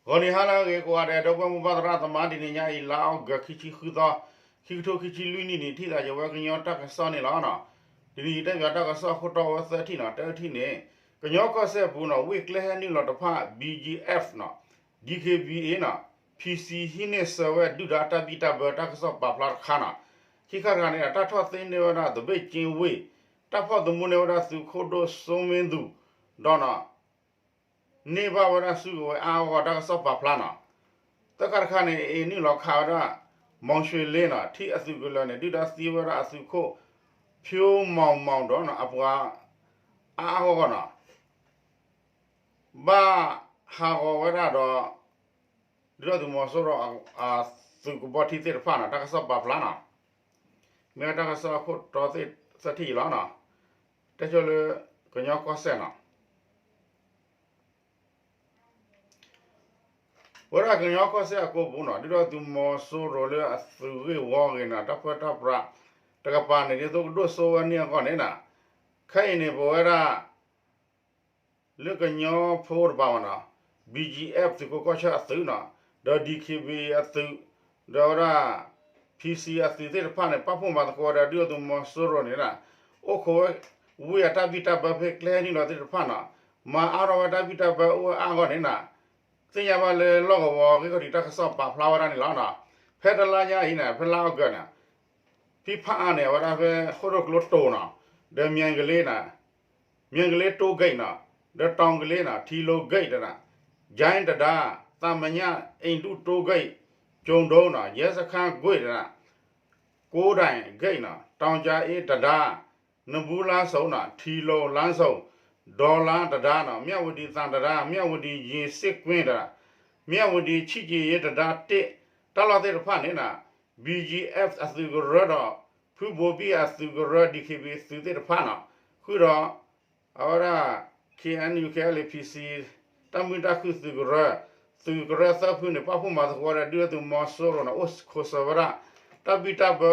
ဂီၤနံၤဟါလၢအဂ့ၤကိးဂၤဒဲး ဒီပုၢ်ဝဲၢ်မိၢ်ပၢ်သရၣ်သမါ တနံၤညါအံၤ လါအီကူး ခံဆံဃုသီ ခံကထိခံဆံလွံၢ်နံၣ်န့ၣ် ထံၣ်သးယဝဲကညီတၢ်ကစီၣ်န့ၣ်လီၤ. တနံၤအံၤတဲပၠးတၢ်ကစီၣ်အခိၣ်တီဝဲသၢထံၣ်နီၤ, တထံၣ်န့ၣ် ကညီကီၢ်စဲၣ်ပူၤနီၤ ဝ့ၢ်ကျဲဟဲနုာ်လီၤတဖၣ် ဘီကၠံအ့ၣ်နီၤ ဒံခ့ဘံအ့ၣ်နီၤ ဖံဆံ ဟံးန့ၢ်ဆၢဝဲဒုၣ်ဒါတၢ်ဘံၣ်တၢ်ဘၢ တၢ်ကစီၣ်ပာ်ဖျါတခါနီၤ. ခံခါတခါန့ၣ် တၢ်ထီၣ်သ့န့ၢ်ဝဲဒၣ်သဘ့ၣ်ကၠ့ဝ့ၢ် တၢ်ဖီၣ်သမူန့ၢ်ဝဲဒၣ်သုးခိၣ်ဒိၣ်စိမ့ၣ်သူး ဒီးနီၤ န့ၢ်ဘၣ်ဝဲဒၣ်စုကဝဲၤအါအါဂီၢ်ဂီၢ် တၢ်ကစီၣ်ပာ်ဖျါနီၤ. သၢခါတခါန့ၣ် အ့ၣ်နုာ်လီၤခးဝဲဒၣ် မီၤၡ့လ့နီၤ ထံၣ်အသုးကလၢၤန့ၣ် ဒုၣ်ဒါသံဝဲဒၣ်အသုးခိၣ် ဖၠိမီၤမီၤဒီးနီၤ အပှၤအါအါဂီၢ်ဂီၢ်နီၤ ဘၣ်ဟးဂီၤဝဲဒၣ်ဒီး ဒုၣ်ဒါသုးမီၤစိရိၤအသုးကဘီထံသ့ၣ်တဖၣ်နီၤ တၢ်ကစီၣ်ပာ်ဖျါနီၤ. မ့ၢ်တၢ်ကစီၣ်အခိၣ်တီသ့ၣ်သၢထံၣ်အံၤလီၤနီၤ. တဲဆိလၢ ကညီကီၢ်စဲၣ်နီၤ ပဝဲဒၣ်ကညီကီၢ်စဲၣ်အကိပူၤနီၤ ဒုၣ်ဒါသုးမီၤစိရိၤလၢအသုးဂ့ၢ်ဝီဂ့ၤနီၤ တၢ်ပၢတၢ်ပြးတကပၤန့ၣ် ဒ်သိးကဒိၣ်စိဝဲန့ၢ်အဂီၢ်န့ၣ်နီၤ ခဲအံၤန့ၣ် ပဝဲဒၣ် လၢကညီဖိတပၤမနီၤ ဘီကၠံအ့ၣ် သုးခိးကီၢ်ဆၢအသုးနီၤ ဒီး ဒံခ့ဘံအသုး ဒီးဝဲဒၣ် ဖံဆံအသုးသ့ၣ်တဖၣ်န့ၣ် ပာ်ဖှိၣ်မၤသကိးဝဲဒီးဒုၣ်ဒါသုးမီၤစိရိၤန့ၣ် အိၣ်ခိးဝဲ ဝ့ၢ်အတၢ်ဘံၣ်တၢ်ဘၢဖဲကျဲဟဲနုာ်လီၤသ့ၣ်တဖၣ်နီၤ မၤအါထီၣ်ဝဲတၢ်ဘံၣ်တၢ်ဘၢအိၣ်ဝဲအါအါဂီၢ်န့ၣ်နီၤ သ့ၣ်ညါဘၣ်လၢလီၢ်ကဝီၤဂ့ၢ်ခီၣ်ထံးတၢ်ကစီၣ်ပာ်ဖျါဝဲဒၣ်န့ၣ်လီၤ. ဖဲတလါညါအံၤန့ၣ် ဖဲလါအီကူးန့ၣ် ဖံဖးအါန့ၣ် အဝဲဒၣ်ဖဲဃိၣ်ဒိၣ်ကျိတိၤနီၤ ဒီးမၠဲကလ့နီၤ မၠဲကလ့တိဂိတ်နီၤ ဒီးတီၤကလ့နီၤ ထံလိၤဂိတ်တနီၤ ကၠဲတဒါ သးမညၣ် အ့ၣ်ဒူၣ်တိဂိတ် ကၠိၤဒိနီၤ ယဲစခါကွ့ၢ်တနီၤ ကိးဒဲးဂိတ်နီၤ တီၤကၠါအ့တဒါ နဘူးလါစိၤနီၤ ထံလိၤလါစိၤ ဒီလါတဒါနီၤ မၠၣ်ဝတံၤသးတဒါ မၠၣ်ဝတံၤယ့ၤစ့ၣ်ကွ့ၢ်တနီၤ မၠၣ်ဝတံၤဆံၣ်က့ၤယ့ၤတဒါတ့ၢ် တၢ်လီၢ်သ့ၣ်တဖၣ်န့ၣ်နီၤ ဘီကၠံအ့ၣ် အသုးကရၢဒီး ဖုဘိဘံၣ်အသုးကရၢ ဒံခ့ဘံသုးသ့ၣ်တဖၣ်နီၤ ဃုာ်ဒီး အဝဲဒၣ် ခ့ၣ်အဲၣ်ယူၣ် ခ့ၣ်အဲၣ်ယူၣ် ဖံဆံ တၢ်မုာ်တၢ်ခုၣ်သုးကရၢ သုးကရၢသၢဖုန့ၣ် ပာ်ဖှိၣ်မၤသကိးဝဲဒီးဒုၣ်ဒါသုးမီၤစိရိၤန့ၣ် အိၣ်ခိးဆၢဝဲဒၣ် တၢ်ဘံၣ်တၢ်ဘၢ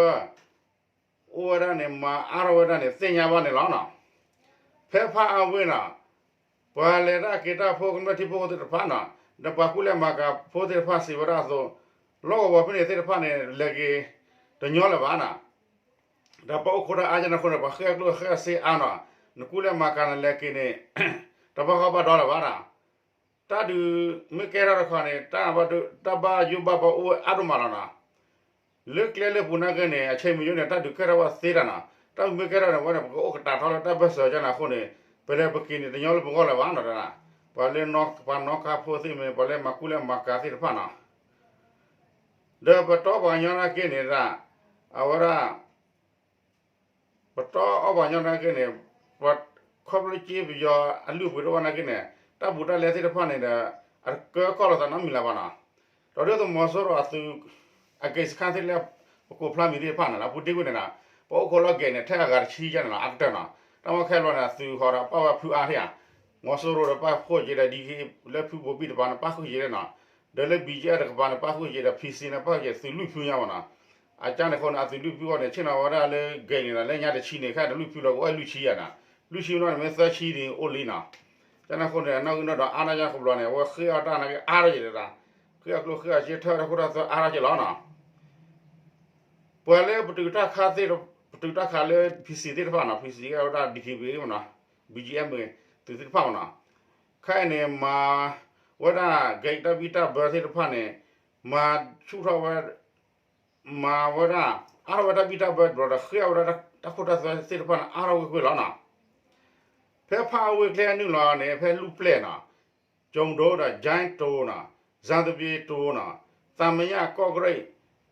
အိၣ်ဝဲဒၣ်န့ၣ် မၤအါထီၣ်ဝဲဒၣ်န့ၣ် သ့ၣ်ညါဘၣ်န့ၣ်လီၤနီၤ. ဖဲဖးအါဝ့ၢ်နီၤ ပှၤလဲၤတၢ်က့ၤတၢ်ဖိကမျၢၢ်ထံဖိကီၢ်ဖိသ့ၣ်တဖၣ်နီၤ ဒီးပှၤကူၣ်လဲၤမၤကၤဖိသ့ၣ်တဖၣ်စံးဝဲဒၣ်အသိး လီၢ်ကဝီၤဖဲန့ၣ်သ့ၣ်တဖၣ်န့ၣ် လဲၤက့ၤတညီလၢၤဘၣ်နီၤ ဒီးပှၤအိၣ်ခိးတၢ်အါကန့ၣ်အဃိန့ၣ် ပှၤဃ့ၢ်အကျိၣ်ဃ့ၢ်အစ့အါနီၤ နကူၣ်လဲၤမၤကၤနလဲၤက့ၤန့ၣ် တဘၣ်ဃီဘၣ်ဒီလၢၤဘၣ်နီၤ တၢ်ဒုးမ့ၢ်ကဲထီၣ်တခီန့ၣ် တၢ်ဘၣ်ယိၣ်ဘၣ်ဘီအိၣ်ဝဲအါဒိၣ်မးလီၤနီၤ လၢကျဲလၢပူၤနာ်က့န့ၣ် အဆဲမုၢ်ယိန့ၣ် တၢ်ဒုးကဲထီၣ်ဝဲသ့တၢ်နီၤ တၢ်မ့ၢ်ကဲထီၣ်န့ၣ် ဝဲန့ၣ် ပကအိၣ်ကတၢၢ်ထီၣ်လၢတၢ်ဘၢၣ်စၢၤကန့ၣ်အဃိန့ၣ် ပလဲၤပက့ၤန့ၣ် တညီလၢပဂီၢ်လၢၤဘၣ်နီၤ ပှၤလၢပှၤနီၣ်ကါဖိသ့ၣ်မ့ၢ် ပှၤလၢမၤကူၣ်လဲၤမၤကၤသ့ၣ်တဖၣ်နီၤ ဒီးပတီၢ်ပှၤကညီနာ်က့န့ၣ်ဒၣ် အဝဲဒၣ် ပတီၢ်အီၣ်ပှၤကညီနာ်က့န့ၣ် ပှၤခီဖျိက့ပယီၤအလုၢ်အပှ့ၤတအိၣ်နာ်က့န့ၣ် တၢ်ဘူးတၢ်လဲသ့ၣ်တဖၣ်န့ၣ်ဒီး အကၢကီၢ်လိာ်သးနီတမံၤလၢၤဘၣ်နီၤ ဒီးဒုၣ်ဒါသုးမီၤစိရိၤအသုး အက့စခါသ့ၣ်လၢ ပကိးဖျါမံၤသ့ၣ်တဖၣ်န့ၣ်လီၤ ပူၤတ့ၢ်ကွံာ်န့ၣ်နီၤ ပအိၣ်ခိးလီၤက့ၤန့ၣ် ထဲအဂၤတဆံယဲၢ်န့ၣ်လီၤ အကတၢၢ်နီၤ တၢ်မ့ၢ်ခဲဘျီန့ၣ် အသုးဟီဒီးပာ်ဝဲဖုအါထံၣ်ဧါ မီၤစိရိၤဒီးပာ်ဃုာ်က့ၤဒီး ဒ်လၢဖုဘိဘံၣ်တပၤန့ၣ် ပာ်ဃုာ်က့ၤဒီးနီၤ ဒီးလၢ ဘီကၠံအ့ၣ် တကပၤန့ၣ် ပာ်ဃုာ်က့ၤဒီး ဖံဆံန့ၣ် ပာ်ဃုာ်က့ၤသုးလွံၢ်ဖုညါမးနီၤ အကၢ်န့ၣ်အဃိန့ၣ် အသုးလွံၢ်ဖုအဂီၢ်န့ၣ် ဆ့ၣ်နီၤဝဲဒၣ်လၢ ဂဲၤန့ၣ်ဒီး လၢညါတဆံန့ၣ် ခဲအံၤတလွံၢ်ဖုလီၤ ကအိၣ်လွံၢ်ဆံယါနီၤ လွံၢ်ဆံနီၤန့ၣ်မ့ၢ်သၢဆံန့ၣ်အိၣ်လံနီၤ ကၢ်န့ၣ်အဃိန့ၣ် အနီၣ်ဂံၢ်နီၣ်ဒွးအါထီၣ်ညါကဘျီန့ၣ် အဝဲဃ့အီၣ်တၢ်နာ်က့အါထီၣ်က့ၤဒီး ဃ့အကျိၣ်ဃ့အစ့ထၢၣ်တၢ်ခိၣ်တၢ်သွဲအါထီၣ်က့ၤလီၤနီၤ ပှၤလၢပတုာ်တၢ်ခးသ့ၣ် ပတုာ်တၢ်ခးလၢ ဖံဆံ သ့ၣ်တဖၣ်နီၤ ဖံဆံ ကဲဝဲဒၣ် ဒံခ့ဘံမးနီၤ ဘီကၠံအ့ၣ် သုးသ့ၣ်တဖၣ်မးနီၤ ခဲအံၤန့ၣ် မၤဝဲဒၣ် ဂဲၤတၢ်ဘံၣ်တၢ်ဘၢသ့ၣ်တဖၣ်န့ၣ် မၤဆူၣ်ထီၣ်ဝဲ မၤဝဲဒၣ် အါထီၣ်ဝဲတၢ်ဘံၣ်တၢ်ဘၢတဘျီဒီး ဃ့အီၣ်ဝဲဒၣ်တၢ်ခိၣ်တၢ်သွဲသ့ၣ်တဖၣ်န့ၣ် အါထီၣ်ကွ့ၢ်ကွ့ၢ်လီၤနီၤ ဖဲဖးအါဝ့ၢ်ကျဲနုာ်လီၤန့ၣ် ဖဲလူၢ်ပျဲၢ်နီၤ ကၠိၤဒိဒီး ကၠဲတိၤနီၤ စၣ်သဘ့တိၤနီၤ သးမညၣ်ကီၢ်ကရံၣ်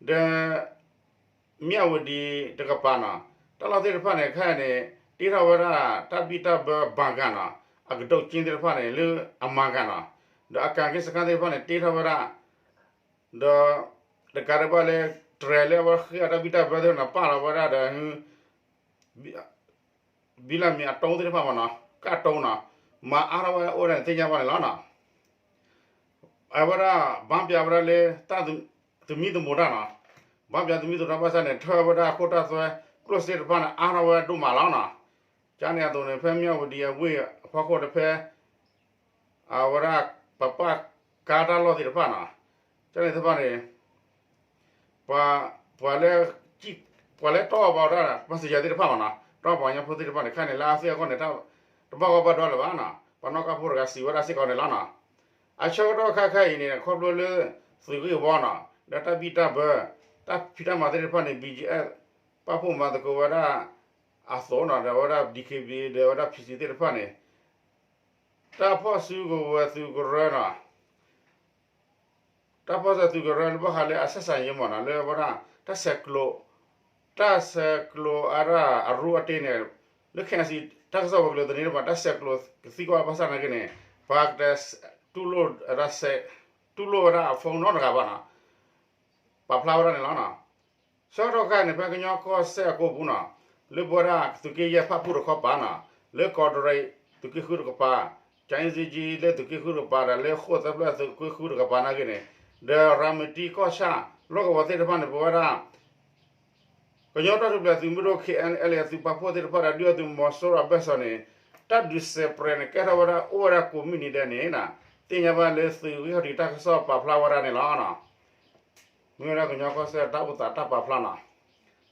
ဒီး မၠၣ်ဝတံၤတကပၤနီၤ တၢ်လီၢ်သ့ၣ်တဖၣ်န့ၣ် ခဲအံၤန့ၣ် တ့ထီၣ်ဝဲဒၣ် တၢ်ဘံၣ်တၢ်ဘၢဘၣ်ဂၤနီၤ အကဒိးကၠ့သ့ၣ်တဖၣ်န့ၣ် လၢအမၤဂၤနီၤ ဒီးအကၣ်က့စခါသ့ၣ်တဖၣ်န့ၣ် တ့ထီၣ်ဝဲဒၣ် ဒီး တကးဒံးဘၣ်လၢ တြဲၤလၢအဝဲဃ့အီၣ်တၢ်ဘံၣ်တၢ်ဘၢသ့ၣ်တဖၣ်န့ၣ် ပာ်လီၤဝဲဒၣ်ဒီး ဘံလၢမ့ၢ်အတိသ့ၣ်တဖၣ်မးနီၤ ကၣ်တိနီၤ မၤအါထီၣ်ဝဲအိၣ်ဒၣ်န့ၣ်သ့ၣ်ညါဘၣ်န့ၣ်လီၤနီၤ အဝဲဒၣ် ဘၣ်ပျးဝဲဒၣ်လၢ တၢ်သမံသမိးတၢ်နီၤ ဘၣ်ပျးသမံသမိးတၢ်ဘၣ်ဆၣ်န့ၣ် ထၢဝဲဒၣ်ခိၣ်တၢ်သွဲ ကျိၣ်စ့တဖၣ်န့ၣ် အါထီၣ်ဝဲဒိၣ်မးလီၤနီၤ ကၠါန့ၣ်အသိးန့ၣ် ဖဲမၠၣ်ဝတံၤအဝ့ၢ်အဖီခိၣ်ဒီးဖဲ အဝဲဒၣ် ပပၢ် ကါတၢ်လီၢ်သ့ၣ်တဖၣ်နီၤ, ကန့ၣ်သ့ၣ်တဖၣ်န့ၣ် ပှၤ ပှၤလၢ ပှၤလၢတီၢ်ဘၣ်ဝဲဒၣ် passenger သ့ၣ်တဖၣ်မနီၤ, တီၢ်ပှၤကညီဖိသ့ၣ်တဖၣ်န့ၣ် ခဲအံၤန့ၣ် လၢအသ့ၣ်အဂီၢ်န့ၣ် တဘၣ်ဂီၢ်ဘၣ်ဒွးလၢၤဘၣ်နီၤ, ပှၤနီၣ်ကါဖိတဂၤစံးဝဲဒၣ်စ့ၢ်ကီးန့ၣ်လီၤနီၤ. အဆၢကတီၢ်ခဲအံၤန့ၣ် ခီဖျိလၢ သုးဂ့ၢ်ဝီနီၤ ဒီးတၢ်ဘံၣ်တၢ်ဘၢ တၢ်ဖံးတၢ်မၤသ့ၣ်တဖၣ်န့ၣ် ဘီကၠံအ့ၣ် ပာ်ဖှိၣ်မၤသကိးဝဲဒၣ် အသိးနီၤ ဒီးဝဲဒၣ် ဒီက့ဘံၣ် ဒီးဝဲဒၣ် ဖံစံသ့ၣ်တဖၣ်န့ၣ် တၢ်ဖီၣ်စုကဝဲၤသုးကရၢနီၤ, တၢ်ဖီၣ်စုသုးကရၢလၢဘၣ်ဃးလၢအဆဲးစးယံမနီၤ လၢဝဲဒၣ် တၢ်ဆဲးကျိး တၢ်ဆဲးကျိးအဒၣ်အရူအတ့န့ၣ် လၢ ခဲအံၤ တၢ်ကစီၣ်ဝဲၤကျိၤသန့တဖၣ် တၢ်ဆဲးကျိးကသံကွၢ်ဘၣ်ဆၣ်နာ်က့န့ၣ် ပှၤကတဲ တူၢ်လိာ်ဝဲဒၣ် phone နီတဂၤဘၣ်နီၤ, ပာ်ဖျါဝဲဒၣ်န့ၣ်လီၤ. ဆၢကတီၢ်ခဲအံၤန့ၣ် ဖဲကညီကီၢ်စဲၣ်အကိာ်ပူၤနီၤ လၢပဝဲဒၣ်သုးက့ယဲၢ်ဖၣ်ပူၣ်တခီပၤနီၤ လၢကီးတရံးသုးက့ဃုတကပၤ, ကၠဲအ့စ့ကၠံလၢသုးက့ဃုတကပၤ ဒီးလၢဃိၣ်သၢဖျၢၣ်သုးက့ဃုတကပၤနာ်က့န့ၣ် ဒီးရၤမတံကီၢ်ဆၣ် လီၢ်ကဝီၤသ့ၣ်တဖၣ်န့ၣ် ပဝဲဒၣ် ကညီတၢ်ထူၣ်ဖျဲးသုးမုၢ်ဒိၣ် ခဲအံၤ အသုးပာ်ဖှိၣ်သ့ၣ်တဖၣ်ဒီး ဒုၣ်ဒါသုးမီၤစိရိၤအဘၢၣ်စၢၤန့ၣ် တၢ်ဒုးစဲးပြဲးန့ၣ် ကဲထီၣ်ဝဲဒၣ်အိၣ်ဝဲဒၣ်ကိးမုၢ်နံၤဒဲးန့ၣ် သ့ၣ်ညါဘၣ်လၢသုးဂံၢ်ခီၣ်ထံးတၢ်ကစီၣ်ပာ်ဖျါဝဲဒၣ်န့ၣ်လီၤ. မ့ၢ်ဝဲဒၣ်ကညီကီၢ်စဲၣ်တၢ်အိၣ်သးတၢ်ပာ်ဖျါနီၤ,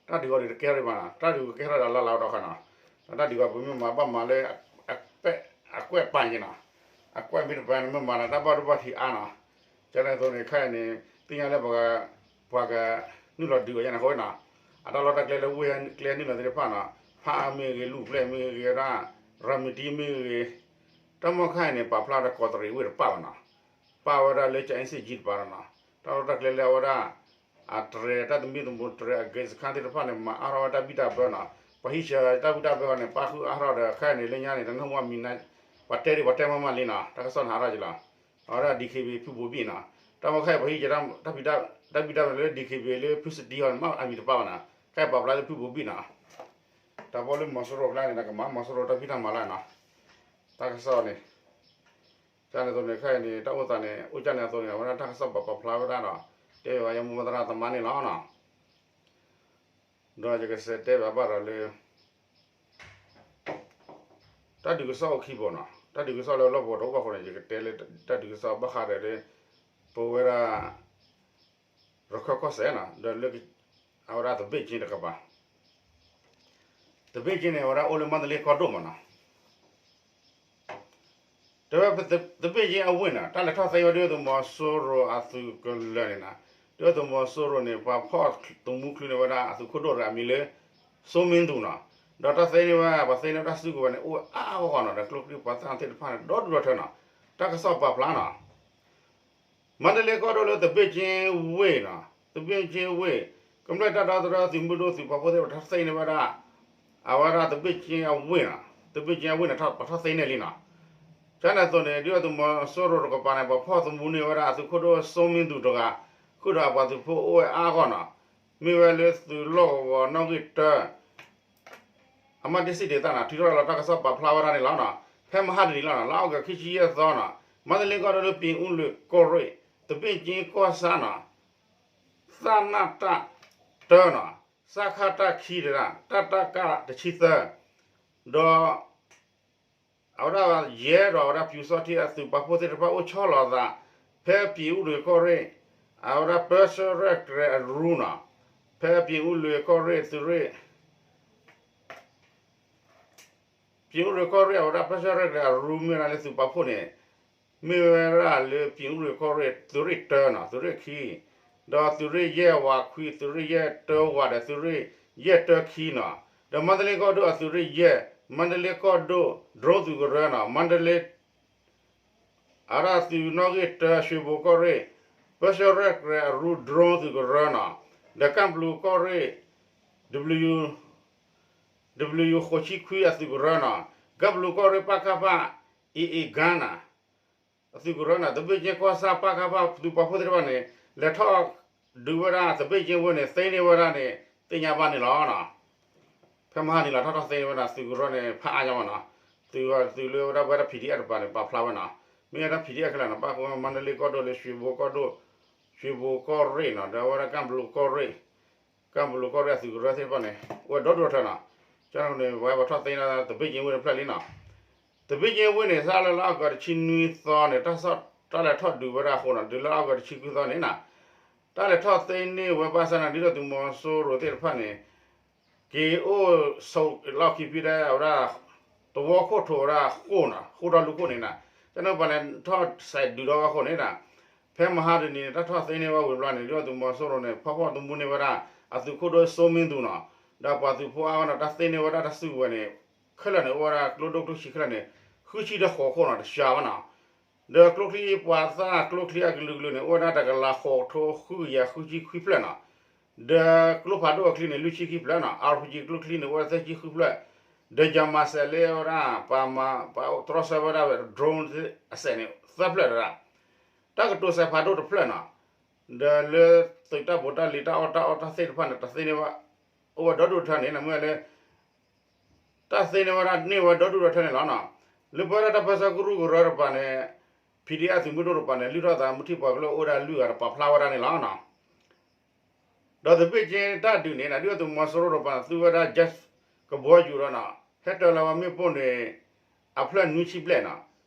တၢ်ဒုးဂီၤဒုးတကဲထီၣ်ဒံးဘၣ်နီၤ, တၢ်ဒုးကကဲထီၣ်ဒၣ်လၢ်လၢ်ဒီးခါနီၤ, တၢ်ဒုးဂီၤပမ့ၢ်မၤဘၣ်မၤလၢ အကွဲၢ်ပာ်က့ၤနီၤ, အကွဲၢ်မ့ၢ်တပာ်န့ၣ် မ့ၢ်မၤလၢတၢ်ဘၣ်ဒိဘၣ်ထံးအါနီၤ, ကန့ၣ်အသိးန့ၣ် ခဲအံၤန့ၣ် သ့ၣ်ညါလၢ ပှၤကနုာ်လီၤဒုးအီၤညါန့ၣ်အဃိနီၤ, အတၢ်လီၢ်တၢ်ကျဲလၢဝ့ၢ်ကျဲနုာ်လီၤသ့ၣ်တဖၣ်နီၤ, ဖးအါမ့ၢ်ဂ့ၤ လူၢ်ပျဲၢ်မ့ၢ်ဂ့ၤ ဝဲဒၣ် ရၤမတံမ့ၢ်ဂ့ၤ, တၢ်မီၢ်ခဲအံၤန့ၣ် ပာ်ဖျါဒီးကီးတရံးဝ့ၢ်တပာ်ဘၣ်နီၤ, ပာ်ဝဲဒၣ်လၢကၠဲအ့စ့ကၠံတပာ်ဒီးနီၤ, တၢ်လီၢ်တၢ်ကျဲလၢအဝဲဒၣ် အတြဲၤတၢ်သမံသမိးတြဲၤအဂ့ၤစခါသ့ၣ်တဖၣ်န့ၣ် မၤအါထီၣ်ဝဲတၢ်ဘံၣ်တၢ်ဘၢနီၤ, ပှၤဟံးဆၢတၢ်ဘံၣ်တၢ်ဘၢဃီန့ၣ် ပၣ်ဃုာ်အါထီၣ်ဒီးခဲအံၤန့ၣ် လၢညါန့ၣ် တနၢ်ဟူမံၤနါ, ပှၤတဲဒံးပှၤတဲမးမးလံနီၤ, တၢ်ကစီၣ်န့ၣ်ဟးထီၣ်က့ၤလီၤ, အဝဲဒၣ် ဒီက့ဘံၣ် ဖုဘိးဘံၣ်နီၤ, တၢ်မီၢ်ခဲအံၤပှၤဟံးဆၢ တၢ်ဘံၣ်တၢ်ဘၢလၢ ဒီက့ဘံၣ် လၢဖုစတံဃီန့ၣ် မ့ၢ်အမံၤတပာ်ဘၣ်နီၤ, ခဲအံၤပာ်ဖျါလၢဖုဘိးဘံၣ်နီၤ, တၢ်ဖီၣ်လၢမီၤစိရိၤကျါန့ၣ် ကမၤမီၤစိရိၤတၢ်ဖံးတၢ်မၤလၢနီၤ, တၢ်ကစီၣ်န့ၣ် ကန့ၣ်အသိးန့ၣ် ခဲအံၤန့ၣ် တၢ်အိၣ်သးန့ၣ် အိၣ်ကန့ၣ်အသိးန့ၣ် အဝဲဒၣ်တၢ်ကစီၣ်ပာ်ဖျါဝဲဒၣ်ဒီး တဲဝဲယမိၢ်သရၣ်သမါန့ၣ်လီၤနီၤ, ဒီးယကစံးတဲဘၣ်ဘၣ်ဒီးလၢ တၢ်ဒုးကစီၣ်အိၣ်ခံဘိနီၤ, တၢ်ဒုးကစီၣ်လၢလီၢ်ကဝီၤတအိၣ်ဘၣ်အဃိန့ၣ် ယကတဲလၢ တၢ်ဒုးကစီၣ်ဘၣ်ဃးဒီးလၢ ပဝဲဒၣ် ရခၢၣ်ကီၢ်စဲၣ်နီၤ ဒီးလၢ အဝဲဒၣ်သဘ့ၣ်ကၠ့တကပၤ သဘ့ၣ်ကၠ့န့ၣ် အဝဲဒၣ်အိၣ်လၢမါတလ့ကီၢ်ဒိၣ်မးနီၤ, တဲဝဲ သဘ့ၣ်ကၠ့အဝ့ၢ်န့ၣ် တၢ်လဲၤထီၣ်သ့ဝဲဒၣ်သုးမီၤစိရိၤအသုးကလၢၤန့ၣ်နီၤ, ဒ်သုးမီၤစိရိၤန့ၣ် ပှၤဖီၣ်သမူချုးန့ၢ်ဝဲဒၣ်အသုးခိၣ်ဒိၣ်တဂၤအမံၤလၢ စိမ့ၣ်သူးနီၤ, ဒီးတၢ်သ့န့ၢ်ဝဲ ပှၤသ့န့ၢ်တၢ်စုကဝဲၤန့ၣ် အိၣ်အါအါဂီၢ်ဂီၢ်နီၤ, ဒီးကျိချံပှၤသၣ်သ့ၣ်တဖၣ်န့ၣ် ဒီဒူၣ်ဒီထၢနီၤ, တၢ်ကစီၣ်ပာ်ဖျါနီၤ မါတလ့ကီၢ်ဒိၣ်လၢသဘ့ၣ်ကၠ့ဝ့ၢ်နီၤ, သဘ့ၣ်ကၠ့ဝ့ၢ်, ကမျၢၢ်တၢ်ဒီသဒၢသုးမုၢ်ဒိၣ်သုးပာ်ဖှိၣ်သ့ၣ်တဖၣ်ထီၣ်သ့န့ၢ်ဝဲဒၣ် အဝဲဒၣ်သဘ့ၣ်ကၠ့အဝ့ၢ်နီၤ, သဘ့ၣ်ကၠ့အဝ့ၢ်န့ၣ် ပှၤထီၣ်သ့န့ၢ်လံနီၤ, ကန့ၣ်အသိးန့ၣ် ဒ်သုးမီၤစိရိၤတကပၤန့ၣ် ပှၤဖီၣ်သမူန့ၢ်ဝဲဒၣ်အသုးခိၣ်ဒိၣ်စိမ့ၣ်သူးတဂၤ, ဃုာ်ဒီးအပှၤသုးဖိအိၣ်ဝဲအါဂီၢ်နီၤ, မ့ၢ်ဝဲလၢသုးလီၢ်ကဝီၤနီၣ်ဂံၢ်တၢ အမ့ၢ်တ့ၢ်စံၣ်ဒ့းသၣ်နီၤ ထုးထီၣ်လီၤတၢ်ကစီၣ်ပာ်ဖျါဝဲဒၣ်န့ၣ်လီၤနီၤ, ဖဲမဟါတနံၤလီၤနီၤ လါအီကူးခံဆံယဲၢ်သီနီၤ, မါတလ့ကီၢ်ဒိၣ်လၢပံၤအူလွံၢ်ကီၢ်ရ့ၣ်, သဘ့ၣ်ကၠ့ကီၢ်ဆၣ်နီၤ, သၣ်နၢ်တၢ်တၢနီၤ, စခတၢ်ခံတဒၣ်, တၢ်တၢ်ကၢ်တဆံသၢ, ဒီး အဝဲဒၣ်ယဲဒီးအဝဲဒၣ်ပျူစောထီးအသုးပာ်ဖှိၣ်သ့ၣ်တဖၣ်အိၣ်ဆီလီၤအသး ဖဲပံၤအူရ့ၣ်ကီၢ်ရ့ၣ် အဝဲဒၣ်ပၢဆှၢရဲၣ်ကျဲၤအရူနီၤ, ဖဲပံၤအူရ့ၣ်ကီၢ်ရ့ၣ်သုးရ့ၣ် ပံၤအူရ့ၣ်ကီၢ်ရ့ၣ်အဝဲဒၣ်ပၢဆှၢရဲၣ်ကျဲၤအရူမ့ၢ်ဝဲဒၣ်လၢသုးပာ်ဖှိၣ်န့ၣ် မ့ၢ်ဝဲဒၣ်လၢပံၤအူရ့ၣ်ကီၢ်ရ့ၣ်သုးရ့ၣ်တၢနီၤ, သုးရ့ၣ်ခံ, ဒီးသုးရ့ၣ်ယဲၢ်ဝးခွံ, သုးရ့ၣ်ယဲၢ်တၢဝးဒီးသုးရ့ၣ်ယဲၢ်တၢခံနီၤ, ဒီးမါတလ့ကီၢ်ဒိၣ်အသုးရ့ၣ်ယဲၢ်, မါတလ့ကီၢ်ဒိၣ် drone သုးကရၢနီၤ, မါတလ့ အဝဲဒၣ်သုးနီၣ်ဂံၢ်တၢ ရွှေဘိုကီၢ်ရ့ၣ် ပၢဆှၢရဲၣ်ကျဲၤအရူ drone သုးကရၢနီၤ, ဒီးကၣ်ဘလူးကီၢ်ရ့ၣ် W ဃိးဆံခွံအသုးကရၢနီၤ, ကၣ်ဘလူးကီၢ်ရ့ၣ် ပကဖ AA ကၣ်နီၤ အသုးကရၢနီၤ, သဘ့ၣ်ကၠ့ကီၢ်ဆၣ် ပကဖ သုးပာ်ဖှိၣ်သ့ၣ်တဖၣ်န့ၣ် လဲၤထီၣ်ဒုးဝဲဒၣ်သဘ့ၣ်ကၠ့ဝ့ၢ်န့ၣ် သ့န့ၢ်ဝဲဒၣ်န့ၣ် သ့ၣ်ညါဘၣ်န့ၣ်လီၤ. ဖဲမဟါနံၤလီၤ ထီၣ်ထီၣ်သ့န့ၢ်ဝဲဒၣ်သုးကရၢန့ၣ် ဖးအါညါမးနီၤ, သုးသုးလၢဝဲဒၣ်ဝဲဒၣ် PDF တပၤန့ၣ် ပာ်ဖျါဝဲနီၤ, မ့ၢ်ဝဲဒၣ် PDF ခဲလၢာ်နီၤ ပာ်ဃုာ်ဝဲမါတလ့ကီၢ်ဒိၣ်လၢ ရွှေဘိုကီၢ်ဒိၣ် ရွှေဘိုကီၢ်ရ့ၣ်နီၤ ဒီးဝဲဒၣ်ကၣ်ဘလူးကီၢ်ရ့ၣ် ကၣ်ဘလူးကီၢ်ရ့ၣ်အသုးကရၢသ့ၣ်တဖၣ်န့ၣ် အိၣ်ဝဲဒီဒူၣ်ဒီထၢနီၤ, ကန့ၣ် ပဝဲပှၤထီၣ်သ့န့ၢ်သဘ့ၣ်ကၠ့ဝ့ၢ်တဖျၢၣ်လံနီၤ, သဘ့ၣ်ကၠ့ဝ့ၢ်န့ၣ် စးလၢလါအီကူးတဆံနွံသီန့ၣ် တၢ်ဆီၣ် တၢ်လဲၤထီၣ်ဒုးဝဲဒၣ်အဃိနီၤ ဒုးလၢအီကူးတဆံခွံသီန့ၣ်နီၤ တၢ်လဲၤထီၣ်သ့န့ၢ်ဝဲဘၣ်ဆၣ်န့ၣ် ဒုၣ်ဒါသုးမီၤစိရိၤသ့ၣ်တဖၣ်န့ၣ် က့ၤအိၣ်ဆိးလီၢ်ခံဖံးဒဲးဝဲဒၣ် သဝီခိၣ်ထိးဝဲဒၣ်ဃိၣ်နီၤ ဃိၣ်ဒီလူၢ်ခိၣ်န့ၣ်နီၤ ကန့ၣ်ပှၤလဲၤထီၣ်စဲးဒုးဒီးဝဲအဃိန့ၣ်နီၤ ဖဲမဟါတနံၤန့ၣ် တၢ်ထီၣ်သ့န့ၢ်ဝဲဝံၤဘျီန့ၣ် ဒုၣ်ဒါသုးမီၤစိရိၤန့ၣ် ဖီၣ်ဖီၣ်သမူန့ၢ်ဝဲဒၣ် အသုးခိၣ်ဒိၣ်စိမ့ၢ်သူနီၤ ဒီးပှၤသုးဖိအါဂၤနီၤ တၢ်သ့န့ၢ်ဝဲဒၣ်တၢ်စုကဝဲၤန့ၣ် ခဲလၢာ်န့ၣ် အိၣ်ဝဲဒၣ်ကျိဒိၣ်ကျိဆံးခဲလၢာ်န့ၣ် ဃုဆံဒီးဃိးခိၣ်နီၤ တစှၤဘၣ်နီၤ ဒီးကျိချံပှၤသၣ်ကျိချံအကလုာ်ကလုာ်န့ၣ် အိၣ်ဝဲဒၣ်တကလးဃိးကထိဃုကယၤဃုဆံခွံဖျၢၣ်နီၤ ဒီးကျိဖးဒိၣ်အချံန့ၣ် လွံၢ်ဆံခံဖျၢၣ်နီၤ RPG ကျိချံန့ၣ် အိၣ်ဝဲသၢဆံဃုဖျၢၣ် ဒီးယၤမၤစဲးလၢဝဲဒၣ် ပှၤမၤ ပှၤတြီဆၢဝဲဒၣ် drone အစဲးန့ၣ် သၢဖျၢၣ်တဒၣ် တၢ်ကတိၤစဲးဖးဒိၣ်တဖျၢၣ်နီၤ ဒီးလၢသုးတၢ်ဘိးတၢ်လံၤတၢ်အီၣ်တၢ်အီတၢ်သ့ၣ်တဖၣ်န့ၣ် တၢ်သ့န့ၢ်ဝဲ အိၣ်ဝဲဒီဒူၣ်ဒီထၢန့ၣ် မ့ၢ်လၢ တၢ်သ့န့ၢ်ဝဲဒၣ်န့ၢ်ဝဲဒီဒူၣ်ဒီထၢန့ၣ်လီၤနီၤ. လၢပဝဲဒၣ်တၢ်ပၢဆှၢကရူၢ်ကရၢတပၤန့ၣ် ဖံးဒ့အသုးမုၢ်ဒိၣ်တပၤန့ၣ် လုၢ်ထီၣ်သးမုၢ်ထံၣ်ပှၤကလုာ်အိၣ်ဝဲဒၣ်လွံၢ်ဂၤဒီးပာ်ဖျါဝဲဒၣ်န့ၣ်လီၤနီၤ. ဒီးသဘ့ၣ်က့တၢ်ဒုးန့ၣ် ဒုၣ်ဒါသုးမီၤစိရိၤတပၤန့ၣ် သူဝဲဒၣ် jet ကဘီယူၤဒီးနီၤ ဟဲတၢၤလီၤဝဲမ့ၣ်ပိၢ်န့ၣ် အဖျၢၣ်နွံဆံဘျဲၣ်နီၤ.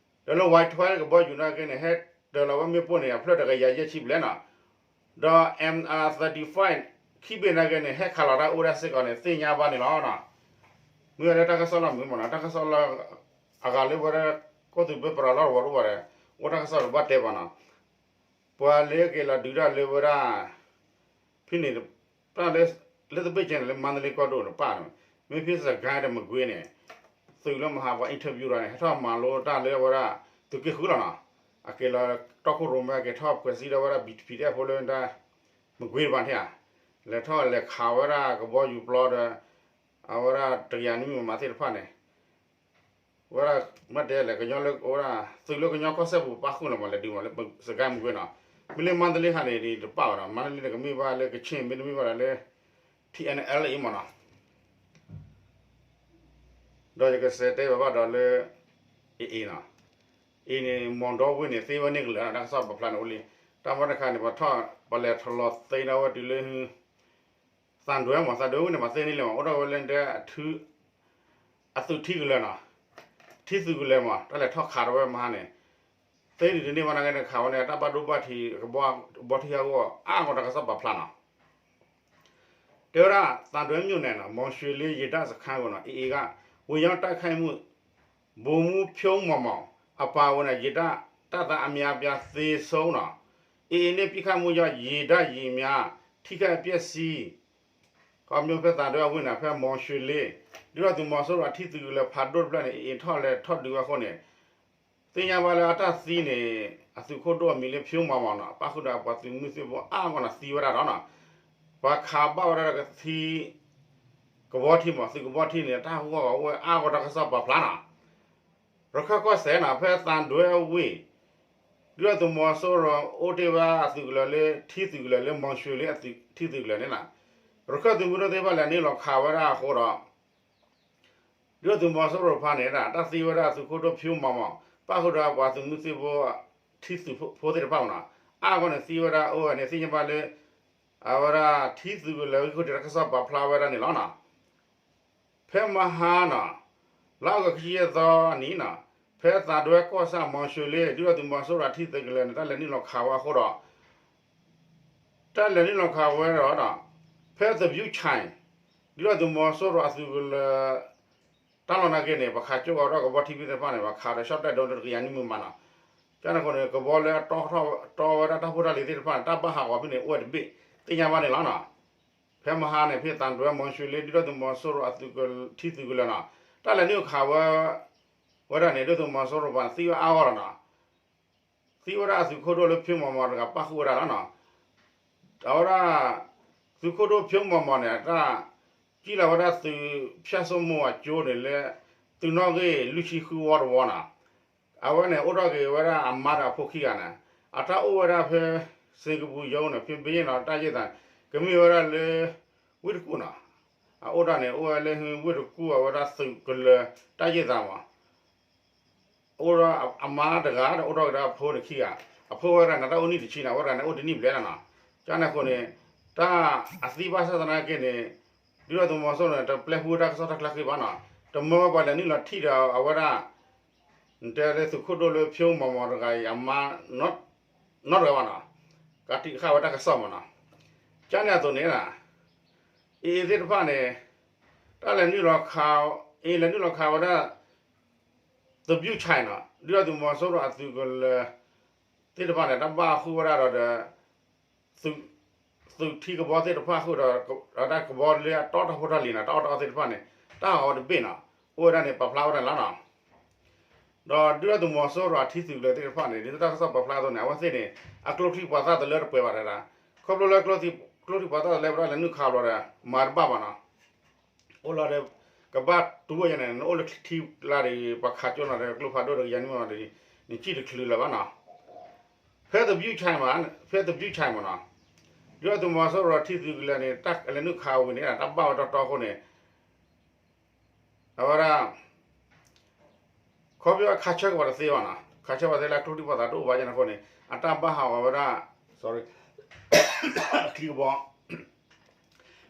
ဒီးလၢ Y twelve ကဘီယူၤနာ်က့န့ၣ် ဟဲတၢၤလီၤဝဲမ့ၣ်ပိၢ်န့ၣ် အဖျၢၣ်တကယၤယဲၢ်ဆံဘျဲၣ်နီၤ. ဒီး M thirty-five ခံဘ့ၣ်နာ်က့န့ၣ် ဟဲခးလီၤတၢ်အိၣ်ဝဲဒၣ်စ့ၢ်ကီးန့ၣ် သ့ၣ်ညါဘၣ်န့ၣ်လီၤနီၤ. မ့ၢ်ဝဲလၢတၢ်ကစီၣ်လီၢ်မုာ်မးနီၤ တၢ်ကစီၣ်လၢအဂၤလၢပဝဲဒၣ် ကီၢ်သူးဘၢပရၤလီၢ်တဝီတအိၣ်ဘၣ်ဒီး အိၣ်တၢ်ကစီၣ်တဘၣ်တဲဘၣ်နီၤ. ပှၤလၢက့ၤလီၤဒုးတၢ်လၢဝဲဒၣ် ဖဲန့ၣ် တၢ်လၢ လၢသဘ့ၣ်ကဲန့ၣ် လၢမါတလ့ကီၢ်ဒိၣ်တပၣ်န့ၣ် မ့ၢ်ဖဲစကဲဒီးမကွ့န့ၣ် သုးလၢမဟါပှၤ interview ဒီးန့ၣ် ဟဲထီၣ်မၤလိတၢ်လၢဝဲဒၣ် သုးက့ဃုလီၤနီၤ. အက့ၤလီၤတီခိၣ်ရိၣ်မဲ က့ၤထီၣ်ဖှဲးစံဒီးဝဲဒၣ် PDF ဖိလၢ မကွ့တပၤန့ၣ်ဧါ လဲၤထီၣ်လဲၤခးဝဲဒၣ်ကဘီယူၤပျီဒီး အဝဲဒၣ်တကယၤနွံမံၤမးသ့ၣ်တဖၣ်န့ၣ် ဝဲဒၣ်မ့ၢ်တဲလဲၣ် ကညီလၢဝဲဒၣ် သုးလၢကညီကီၢ်စဲၣ်ပူၤပၣ်ဃုာ်လီၤမး လဲၤဒုးမးလၢစကဲမကွ့နီၤ. မ့ၢ်လၢမါတလ့ဟါန့ၣ် တပၣ်ဘၣ်နီၤ မါတလ့န့ၣ် ကမ့ၢ်ဘၣ်လၢကဆ့ၣ် မ့တမ့ၢ်ဘၣ်ဒီးလၢ ထံ NLA အံၤမးနီၤ. ဒီးယကစံးတဲဘၣ်ဘၣ်ဒီးလၢ AA နီၤ အံၤန့ၣ် မီၢ်ဒီဝ့ၢ်န့ၣ် သ့ဝဲန့ၣ်ကလၢာ်နီၤ တၢ်ကစီၣ်ပာ်ဖျါန့ၣ်အိၣ်လံ. တၢ်မၤတခါန့ၣ် ပထီၣ် ပလဲၤထီၣ်လီၤသ့ဒီးဝဲတုၤလၢ သံတွဲမး သံတွဲဝ့ၢ်န့ၣ် ပှၤသ့န့ၢ်လံမး အိၣ်ထီၣ်ဝဲလၢတဲ အသုးထံကလၢာ်နီၤ ထံသုးကလၢာ်မး တၢ်လဲၤထီၣ်ခးထီၣ်ဝဲမဟါန့ၣ် သ့ဒ်တန့ၢ်ဘၣ်နာ်က့န့ၣ် ခးဝဲန့ၣ် တၢ်ဘၣ်ဒိဘၣ်ထံး ကဘီထံဟးဂီၤအါဂီၢ် တၢ်ကစီၣ်ပာ်ဖျါနီၤ. တဲဝဲဒၣ် သံတွဲမြို့နယ်နီၤ မောင်ရွှေလေးရေတပ်စခန်းကိုနီၤ AA က ဝင်ရောက်တိုက်ခိုက်မှု ဗိုလ်မှူးဖြိုးမောင်မောင် အပါအဝင် ရေတပ်တပ်သားအများအပြားသေဆုံးနီၤ AA နှင့်ပစ်ခတ်မှုကြောင့် ရေတပ်ယာဉ်များ ထိခိုက်ပျက်စီး ခီဖျိဖဲသံတွဲအဝ့ၢ်န့ၣ် ဖဲမောင်ရွှေလေး ဒုၣ်ဒါသုးမီၤစိရိၤအထံသုးကလၢၤဖးဒိၣ်တဖျၢၣ်န့ၣ် AA ထီၣ်လဲၤထီၣ်ဒုးဝဲအဃိန့ၣ် သ့ၣ်ညါဘၣ်လၢအတၢ်သံန့ၣ် အသုးခိၣ်ဒိၣ်အမံၤလၢ ဖြိုးမောင်မောင်နီၤ ပၣ်ဃုာ်ဒီးပှၤသုးမုၢ်သံၣ်ဘိအါဂီၢ်နီၤ သံဝဲဒၣ်ဒီးနီၤ ပှၤခးဘၣ်ဝဲဒၣ်ဒီးကသံ ကဘီထံမး သုးကဘီထံန့ၣ် တၢ်ဟးဂီၤဂီၤအိၣ်ဝဲအါဂီၢ်တၢ်ကစီၣ်ပာ်ဖျါနီၤ. ရခၢၣ်ကီၢ်စဲၣ်နီၤ ဖဲသံတွဲအဝ့ၢ် ဒုၣ်ဒါသုးမီၤစိရိၤအိၣ်တ့ၢ်ဝဲအသုးကလၢၤလၢ ထံသုးကလၢၤလၢ မောင်ရွှေလေး ထံသုးကလၢၤန့ၣ်နီၤ ရခၢၣ်သုးမုၢ်ဒိၣ်သ့ၣ်တဖၣ်လဲၤနုာ်လီၤခးဝဲဒၣ်အဃိဒီး ဒုၣ်ဒါသုးမီၤစိရိၤတဖၣ်န့ၣ် တၢ်သံဝဲဒၣ်သုးခိၣ်ဒိၣ် ဖြိုးမောင်မောင် ပၣ်ဃုာ်ဒီးပှၤသုးမုၢ်သံၣ်ဘိ ထံသုးဖိသ့ၣ်တဖၣ်မးနီၤ အါဂီၢ်န့ၣ်သံဝဲဒၣ်အိၣ်ဝဲန့ၣ် သ့ၣ်ညါဘၣ်လၢ အဝဲဒၣ်ထံသုးကလၢၤဂံၢ်ခိၣ်ထံးတၢ်ကစီၣ်ပာ်ဖျါဝဲဒၣ်န့ၣ်လီၤနီၤ. ဖဲမဟါနီၤ လါအီကူးခံဆံယဲၢ်သီအနံၤနီၤ ဖဲသံတွဲကီၢ်ဆၣ် မောင်ရွှေလေး ဒုၣ်ဒါသုးမီၤစိရိၤထံသုးကလၢၤန့ၣ် တၢ်လဲၤနုာ်လီၤခးဝဲအဃိဒီး တၢ်လဲၤနုာ်လီၤခးဝဲဒီး ဖဲသဘျုးခၢၣ် ဒုၣ်ဒါသုးမီၤစိရိၤအသုးကလၢၤ တၢ်လီၢ်နာ်က့န့ၣ် ပှၤခးကၠိၣ်ဝဲဒီးကဘီထံသ့ၣ်တဖၣ်န့ၣ် ပှၤခးဒီး ရှော့တိုက်ဒုံး တကယၤနွံမံၤမးနီၤ. ကန့ၣ်အဃိန့ၣ် ကဘီလၢအတီထီၣ်တီဝဲဒၣ်တၢ်ဖိတၢ်လံၤသ့ၣ်တဖၣ်န့ၣ် တၢ်ဘၣ်ဟးဂီၤဖဲန့ၣ် အိၣ်ဝဲတဘ့ၣ် သ့ၣ်ညါဘၣ်န့ၣ်လီၤနီၤ. ဖဲမဟါန့ၣ် ဖဲသံတွဲ မောင်ရွှေလေး ဒုၣ်ဒါသုးမီၤစိရိၤအသုးက ထံသုးကလၢၤနီၤ တၢ်လဲၤနုာ်ခးဝဲ ဝဲဒၣ်န့ၣ် ဒုၣ်ဒါသုးမီၤစိရိၤပှၤသံဝဲအါဂီၢ်လီၤနီၤ. သံဝဲဒၣ်အသုးခိၣ်ဒိၣ်လၢ ဖြိုးမောင်မောင် တဂၤပၣ်ဃုာ်ဝဲဒၣ်လီၤနီၤ. အဝဲဒၣ် သုးခိၣ်ဒိၣ် ဖြိုးမောင်မောင် န့ၣ် တၢ် ကံၣ်လီၤဝဲဒၣ်သုး ဖၠၣ်စိမိၤ အကၠိန့ၣ်လၢ သုးနီၣ်ဂံၢ်လွံၢ်ဆံဃုဝီတဝီနီၤ. အဝဲန့ၣ် အိၣ်ထီၣ်က့ၤဝဲဒၣ်အမါဒီးအဖိခံဂၤန့ၣ် အတၢ်အိၣ်ဝဲဒၣ်ဖဲ စ့ကပူၤ ရုံး န့ၣ် ဖဲဘ့ၣ်ယ့ၣ်နီၤ တၢ်ယ့ၢ်သး ကမ့ၢ်ဝဲဒၣ်လၢ ဝ့ၢ်တကူၣ်နီၤ. အအိၣ်ဒၣ်န့ၣ် အိၣ်ဝဲလၢဝ့ၢ်တကူၣ် အဝဲဒၣ်သုးကလၢၤ တၢ်ယ့ၢ်သးမး အိၣ်ဒီးအမါတဂၤဒီး အိၣ်ထီၣ်က့ၤဒီးအဖိတခံဂၤ, အဖိဝဲတဂၤန့ၣ် တၢ်အိၣ်နံၣ်တဆံန့ၣ် အဝဲတဂၤန့ၣ် အိၣ်တနံၣ်ဘျဲၣ်လီၤနီၤ. ကန့ၣ်အဃိန့ၣ် တၢ်အသံဘၣ်ဆၣ်သနာ်က့န့ၣ် ဒုၣ်ဒါသုးမီၤစိရိၤန့ၣ် တပျဲပူၤတၢ်ကစီၣ်တၢ်ချၢဃ့ဘၣ်နီၤ. တမၢဝဲပှၤလဲၤနုာ်လီၤထံၣ်ဒီးအဝဲဒၣ် နတဲလၢသုးခိၣ်ဒိၣ်လၢဖၠိမီၤမီၤတဂၤအံၤ အမါ နီတဂၤဘၣ်နီၤ, ကးတံာ်ဃာ်ဝဲတၢ်ကစီၣ်မးနီၤ, ကန့ၣ်အသိးန့ၣ် AA သ့ၣ်တဖၣ်န့ၣ် တၢ်လဲၤနုာ်လီၤခး အ့ လဲၤနုာ်လီၤခးဝဲဒၣ် သဘျုၣ်ခၠဲးနီၤ ဒုၣ်ဒါသုးမီၤစိရိၤအသုးကလၢၤသ့ၣ်တဖၣ်န့ၣ် တၢ်ဘၣ်ဟူဝဲဒၣ်ဒီး သုးထံကဘီသ့ၣ်တဖၣ်ဃုာ်ဒီး တၢ်ကဘီလၢအတီတၢ်ဖိတၢ်လံၤနီၤ တၢ်အီၣ်တၢ်အီသ့ၣ်တဖၣ်န့ၣ် တၢ်ဟးဂီၤတဘ့ၣ်နီၤ အိၣ်ဝဲဒၣ်န့ၣ် ပာ်ဖျါဝဲဒၣ်လီၤနီၤ. ဒီးဒုၣ်ဒါသုးမီၤစိရိၤအထံသုးကလၢၤသ့ၣ်တဖၣ်န့ၣ် ဒ်သိးတၢ်ကစီၣ်ပာ်ဖျါအသိးန့ၣ် အဝဲသ့ၣ်န့ၣ် အကျိချံပှၤသၣ်တလၢတပှဲၤဘၣ်တဒၣ်, ခီဖျိလၢ ကျိချံပှၤသၣ်တလၢဝဲဒၣ်လဲၤနုာ်ခးဘျီဒီး မၤတဘၣ်ဘၣ်နီၤ, အိၣ်လီၤဒီး ကဘၣ်တူၢ်ဝဲယဲန့ၣ် နအိၣ်လၢထံကျါဒီး ပှၤခးကၠိနီၤဒီး ကျိဖးဒိၣ်ဒီးကယၤနံၣ်မီၢ်ဒီး နစံၣ်တချုးလၢၤဘၣ်နီၤ, ဖဲသဘျုၣ်ခၠဲးမး ဖဲသဘျုၣ်ခၠဲးမးနီၤ, ဒုၣ်ဒါသုးမီၤစိရိၤထံသုးကလၢၤန့ၣ် တၢ်လဲၤနုာ်ခးဝံၤန့ၣ် တၢ်ဘၣ်ဝဲတီတီအဃိန့ၣ် အဝဲဒၣ် ခီဖျိခးဆၢက့ၤပှၤတသ့ဘၣ်နီၤ, ခးဆၢပှၤသ့လၢကျိချံပှၤသၣ်တအိၣ်ဘၣ်ယဲန့ၣ်အဃိန့ၣ် အတၢ်ဘၣ်ဟးဂီၤဝဲဒၣ် sorry ချံကဘီ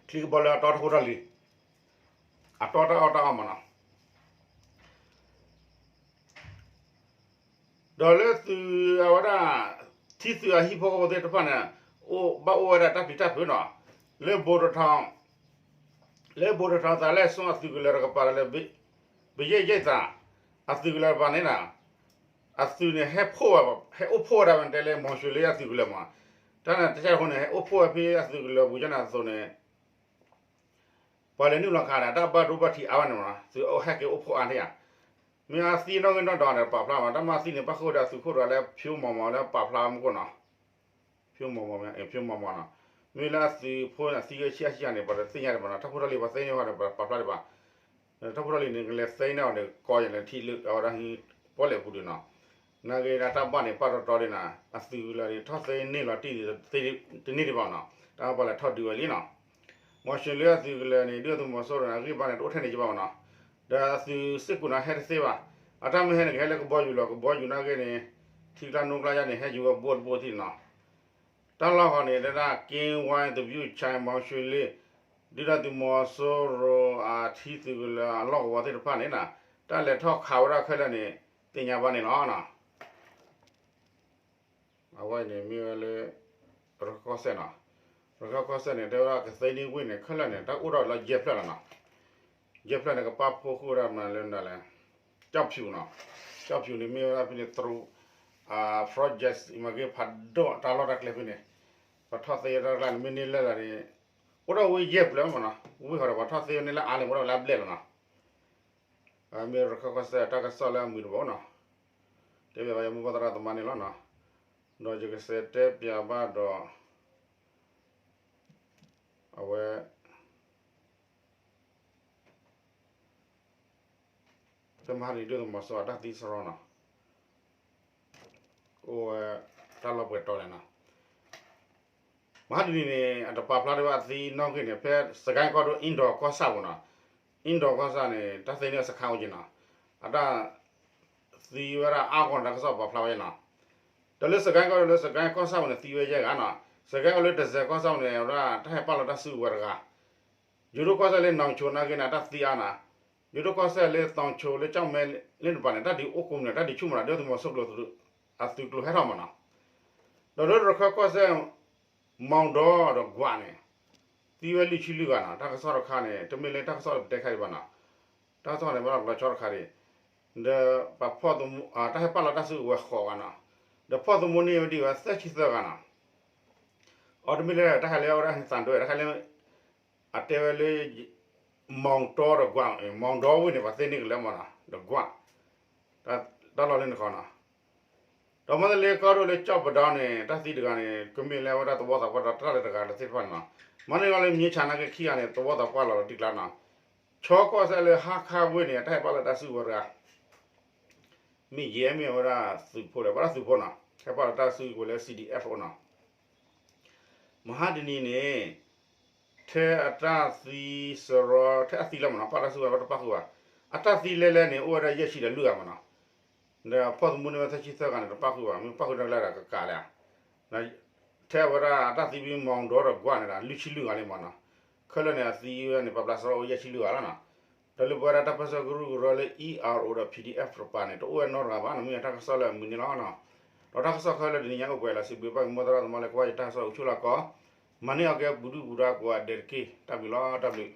ချံကဘီလၢအတီတၢ်ဖိတၢ်လံၤ အတီတၢ်အီၣ်တၢ်အီမးနီၤ, ဒီးလၢသုးအဝဲဒၣ် ထံသုးအဟံၣ်ဖိဃီဖိသ့ၣ်တဖၣ်န့ၣ် အိၣ်ဘၣ်အိၣ်ဝဲဒၣ်တၢ်ပျံၤတၢ်ဖုးနီၤ, လၢဘိတထီ လၢဘိတထီသးလဲၣ်ဆိအသုးကလၢၤတကပၤဒီးလၢ ပယဲၢ်ယဲၢ်သး အသုးကလၢၤတကပၤန့ၣ်နီၤ, အသုးန့ၣ် ဟဲအိၣ်ဖှိၣ်ဝဲဒၣ်ဝဲတဲလၢ မီၤၡူလ့အသုးကလၢၤမး, တၢ်န့ၣ်တၢ်ဆၢအဃိန့ၣ် ဟဲအိၣ်ဖှိၣ်ဝဲဖဲအသုးကလၢၤပူၤကန့ၣ်အသိးန့ၣ် ပှၤလဲၤနုာ်လီၤခးဒီး တၢ်ဘၣ်ဒိဘၣ်ထံးအါဝဲန့ၣ်မးနီၤ, သုးအိၣ်ဟဲက့ၤအိၣ်ဖှိၣ်အါန့ၣ်ဧါ, မ့ၢ်အသံနီၣ်ဂံၢ်နီၣ်ဒွးဒီးပာ်ဖျါမး, တၢ်မၤသံန့ၣ် ပၣ်ဃုာ်ဝဲဒၣ်သုးခိၣ်တဂၤလၢဖၠိမီၤမီၤလၢပာ်ဖျါမူခိၣ်နီၤ, ဖၠိမီၤမီၤ ဖၠိမီၤမီၤနီၤ, မ့ၢ်လၢအသုးဖိန့ၣ် အသံဂ့ၤဆံးအါဆံးန့ၣ် ပှၤတသ့ၣ်ညါဒံးဘၣ်နီၤ, တၢ်ဖိတၢ်လံၤပှၤသ့န့ၢ်ဝဲဒီးပှၤပာ်ဖျါဒံးဘၣ်, တၢ်ဖိတၢ်လံၤန့ၣ် ကလဲၤသ့န့ၢ်အီၤန့ၣ် ကီယဲၢ်လဲၤထံၣ်လၢအဝဲဒၣ်ဟံၣ် ပီၣ်လဲၣ်ပူၤဒံးနီၤ, နာ်က့ဒၣ်တၢ်ဘၣ်န့ၣ် ပာ်တီတီဒံးနီၤ, အသုးကလၢၤန့ၣ် ထီၣ်သ့န့ၢ်လီၤတံၢ်တန့ၢ်ဒံးဘၣ်နီၤ, တၢ်ပှၤလဲၤထီၣ်ဒုးဝဲလံနီၤ, မီၤၡူလ့အသုးကလၢၤန့ၣ် ဒုၣ်ဒါသုးမီၤစိရိၤန့ၣ် အဂံၢ်ဘါန့ၣ် တအိၣ်ထဲန့ၣ်ကဘၣ်ဘၣ်နီၤ, ဒီးအသုးစ့ၢ်ကီးန့ၣ် ဟဲတသ့ဘၣ်, အတၢ်မ့ၢ်ဟဲန့ၣ် ကဟဲလၢကဘီယူၤလီၤ, ကဘီယူၤနာ်က့န့ၣ် ထံကျါနိကျါယါန့ၣ် ဟဲယူၤဝဲဘိတဘိတံၢ်နီၤ, တၢ်လီၢ်ဃီန့ၣ် တဲဒၣ် က့ဝါ သဘျုၣ်ခၠဲး မီၤၡူလ့ ဒုၣ်ဒါသုးမီၤစိရိၤအထံသုးကလၢၤအလီၢ်ကဝီၤသ့ၣ်တဖၣ်န့ၣ်နီၤ, တၢ်လဲၤထီၣ်ခးဝဲဒၣ်ခဲလၢာ်န့ၣ် သ့ၣ်ညါဘၣ်န့ၣ်လီၤ. အဝဲအံၤန့ၣ်မ့ၢ်ဝဲလၢ ရခၢၣ်ကီၢ်စဲၣ်နီၤ, ရခၢၣ်ကီၢ်စဲၣ်န့ၣ် တဲဝဲဒၣ်ကသ့န့ၢ်ဝ့ၢ်န့ၣ် ခဲလၢာ်န့ၣ် တၢ်အိၣ်ထီၣ်လၢယဲၢ်ဖျၢၣ်လီၤနီၤ, ယဲၢ်ဖျၢၣ်န့ၣ် ကပာ်ဖှိၣ်ဃုာ်ဝဲဒၣ်မနုၤလဲၣ်, ကၠီၣ်ဖၠူၣ်နီၤ, ကၠီၣ်ဖၠူၣ်န့ၣ်မ့ၢ်ဝဲဒၣ်ဖဲန့ၣ် တရူး project မ့ၢ်ဂ့ၤဖးဒိၣ်တၢ်လီၢ်တၢ်ကျဲဖဲန့ၣ်, ပှၤထီၣ်သ့ဝဲတၢ်ကျါန့ၣ် မ့ၢ်န့ၢ်လၢာ်လီၤန့ၣ် အိၣ်ထီၣ်ဝဲယဲၢ်ဖျၢၣ်မးနီၤ, ဝ့ၢ်ဃီဒီးပှၤထီၣ်သ့ဝဲန့ၢ်လၢအါန့ၣ် အိၣ်ထီၣ်ဝဲလၢအဘျဲၣ်လီၤနီၤ. အမ့ၢ်ရခၢၣ်ကီၢ်စဲၣ်တၢ်ကစီၣ်လၢအမုာ်တဘျီနီၤ, တဲဘၣ်ယမိၢ်ပှၢ်သရၣ်သမါန့ၣ်လီၤနီၤ, ဒီးယကစံးတဲပၠးဘၣ်ဒီး အဝဲ ဖဲမဟါတနံၤဒုၣ်ဒါသုးမီၤစိရိၤအတၢ်သံစရီနီၤ, အိၣ်ဝဲတၢ်လီၢ်ပှဲၤတီလဲၣ်နီၤ, မဟါတနံၤန့ၣ် အတပာ်ဖျါဒံးဘၣ်အသံနီၣ်ဂံၢ်န့ၣ် ဖဲစကဲကီၢ်ဒိၣ် အ့ၣ်ဒီးကီၢ်ဆၣ်ပူၤနီၤ, အ့ၣ်ဒီးကီၢ်ဆၣ်န့ၣ် တၢ်သ့န့ၢ်စခါအိၣ်က့ၤနီၤ, အတၢ်သံဝဲဒၣ်အါဂီၢ်န့ၣ် တၢ်ကစီၣ်ပာ်ဖျါဝဲနီၤ, ဒီးလၢစကဲကီၢ်ဒိၣ်လၢစကဲကီၢ်ဆၣ်ပူၤန့ၣ် သံဝဲယဲၢ်ဂၤနီၤ, စကဲကီၢ်လၢတစဲးကီၢ်ဆၣ်ပူၤန့ၣ် အဝဲဒၣ်တၢ်ဟဲပာ်လီၤတၢ်စုကဝဲၤတဂၤ ယိၤဒိၣ်ကီၢ်စဲၣ်လၢနီၢ်ဆိနာ်က့န့ၣ် တၢ်သံအါနီၤ, ယိၤဒိၣ်ကီၢ်စဲၣ်လၢသီချိၤလၢကၠီၣ်မဲလၢတပၤန့ၣ် တၢ်ဒုးအိၣ်ကိးမုၢ်န့ၣ် တၢ်ဒုးဆူၣ်မးနီၤ, ဒုၣ်ဒါသုးမီၤစိရိၤအသုးကျိၤဟဲထီၣ်မးနီၤ, ဒီးလၢရခၢၣ်ကီၢ်စဲၣ် မီၣ်ဒီဒီးကွးန့ၣ် သံဝဲလွံၢ်ဆံလွံၢ်ဂၤနီၤ, တၢ်ကစီၣ်တခါန့ၣ် တမ့ၢ်လၢတၢ်ကစီၣ်လၢပတဲခါဒံးဘၣ်နီၤ, တၢ်ကစီၣ်န့ၣ် ဘၣ်လီၤဆီတခါဒံး, ဒီးပှၤဖီၣ်သမူ တၢ်ဟဲပာ်လီၤတၢ်စုကဝဲၤဃိးဂၤနီၤ, ဒီးဖီၣ်သမူန့ၢ်ဝဲဒံးဝဲသၢဆံသၢဂၤနီၤ အီၤတမ့ၢ်လၢတၢ်ဟဲလၢအဝဲဒၣ်ဟဲသးဒိၣ်ဝဲ တၢ်ဟဲလၢ အတဲဝဲလၢ မီၣ်တီဒီးကွး မီၣ်ဒီဝ့ၢ်န့ၣ် ပှၤသ့န့ၢ်ကလၢမးနီၤ ဒီးကွး တၢ်လီၢ်လၢနခီနီၤ, ဒီးမၤသလ့ကီၢ်ဒိၣ်လၢကၠီၣ်ပဒီန့ၣ် တၢ်သံတဂၤန့ၣ် ကမ့ၢ်လၢအဝဲဒၣ်သဝီသးပှၢ်ဒီးတၢ်လၢတဂၤလၢသ့ၣ်တဖၣ်န့ၣ်နီၤ, မၤန့ၢ်လီၤလၢမံၤဆါနာ်က့ခံဂၤန့ၣ် သဝီသးပှၢ်လီၤလီၤတံၢ်ကျါနီၤ, ဆီကီၢ်စဲၣ်လၢဟါခါဝ့ၢ်န့ၣ် တၢ်ဟဲပာ်လီၤတၢ်စုကဝဲၤတဂၤ မ့ၢ်ယဲၢ်မ့ၢ်ဝဲဒၣ်သုးဖိလဲၣ် ဘၣ်ဒၣ်သုးဖိနီၤ ဟဲပာ်လီၤတၢ်စုကဝဲၤလၢ C D F အိၣ်နီၤ, မဟါတနံၤန့ၣ် ထဲအတၢ်သံစရီ ထဲအသံလၢမးနီၤ ပာ်တၢ်စုကဝဲၤတပၣ်ဃုာ်ဘၣ်, အတၢ်သံလဲလဲန့ၣ် အိၣ်ဝဲဒၣ်ယဲၢ်ဆံဒီးလွံၢ်ဂၤမးနီၤ, ဒီးဖီၣ်သမူန့ၢ်ဝဲသၢဆံသၢဂၤန့ၣ် တပၣ်ဃုာ်ဘၣ် မ့ၢ်ပၣ်ဃုာ်တၢ်လၢဒီးကကးလဲၣ်, ထဲအဝဲဒၣ်အတၢ်သံဖဲမီၣ်ဒီဒီးကွးန့ၣ်ဒီး လွံၢ်ဆံလွံၢ်ဂၤလံမးနီၤ, ခဲလၢာ်န့ၣ် အသံဝဲန့ၣ် ပာ်ဖျါစရီအိၣ်ယဲၢ်ဆံလွံၢ်ဂၤလီၤနီၤ, ဒီးလၢပဝဲဒၣ်တၢ်ပၢဆှၢကရူၢ်ကရၢလၢ E R O ဒီး P D F တကပၤန့ၣ် တအိၣ်ဝဲနီတဂၤဘၣ် နီၢ်မုၢ်ယၤတၢ်ကစီၣ်လၢအမုာ်န့ၣ်လီၤ. ဒီးတၢ်ကစီၣ်ခဲလၢာ်တနံၤညါအိၣ်ပှဲၤလီၤ စံးဘျုးဘၣ်က့ၤမိၢ်သရၣ်သမါလၢကွၢ်ယတၢ်ကစီၣ်အိၣ်ဆူၣ်လီၤကီး, မၤန့ၢ်အီၤကဲပူၤဒုၣ်ပူၤဒါကိးဂၤဒဲးတက့ၢ်. တၢ်ဘျုးလီၤ တၢ်ဘျုး